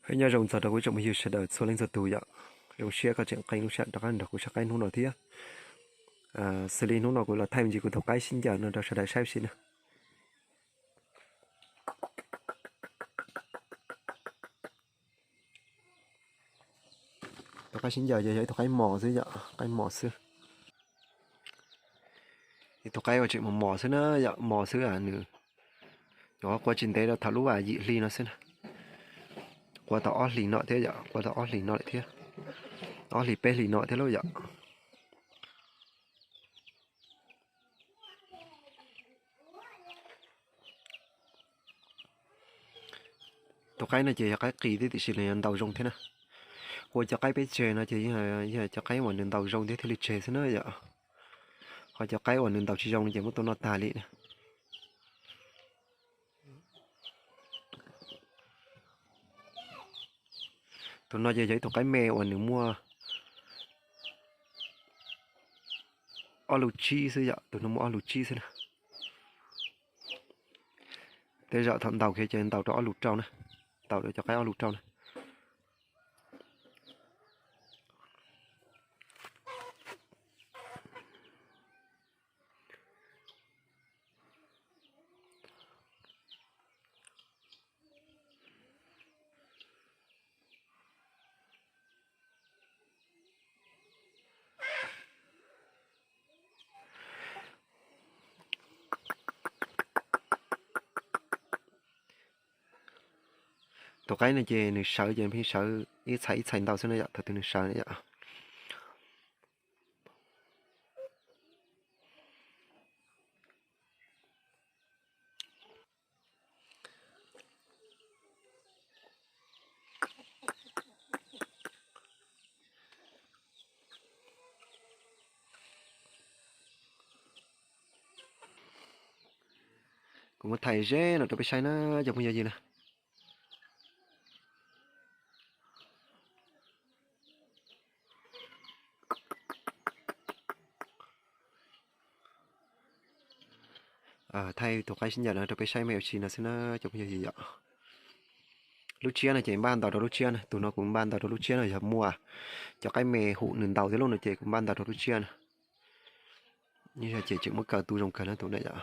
Nyob zoo txog rau kuv tsoom phooj ywg sawv daws txhua leej txhua tus yom. Zoo siab koj tseem qee lub sij hawm rov qab nrog kuv saib qaib hnub no thiab. Xws li hnub no kuv los thaij me ntsis kuv tus qaib sib ncaws no rau sawv daws saib seb na. Tus qaib sib ncaws ces yog ib tug qaib mos xwb yom, qaib mos xwb. Ib tug qaib uas tseem mos mos xwb na yom, mos xwb nws nyuam qhuav qua tsis ntev rau thaum lub yim hli no xwb na. Qua tau ob hlis no thiab yom, qua tau ob hlis no lawm thiab, ob hlis peb hlis no thiab lauj yom. Tus qaib no ces yog qaib qis thiab tiam sis nws yuav ntaus zoo thiab na. Qua cov qaib peb tseg no ces yog cov qaib uas nws ntaus zoo thiab thiaj li tseg xwb na yom. Ho cov qaib uas nws ntaus tsis zoo no ces muab tua noj tag li na. Tus no ces yog ib tug qaib me uas nws muaj ob lus tsib xwb yom, tus no muaj ob lus tsib xwb na. Tej zaum thaum ntaus kiag ces ntaus rau ob lus rau na, ntaus rau cov qaib ob lus rau na. Tus qaib no ces nws sawv ces pheej sawv ib txhais ib txhais ntau xwb na yom, thaum twg nws sawv na yom. Kuv muab thaij ze no rau peb saib na cov phooj ywg na. Thaij tus qaib sib ncaws no rau peb saib me ua si no xwb na cov phooj ywg yom. Lub tsiab no ces npaj ntaus rau lub tsiab na, tus no kuv npaj ntaus rau lub tsiab no yog muaj cov qaib me hum nws ntaus thiab lauj no ces kuv npaj ntaus rau lub tsiab na. Nyob zoo ces tseem muab kaw tu zoo kawg na tus na yom.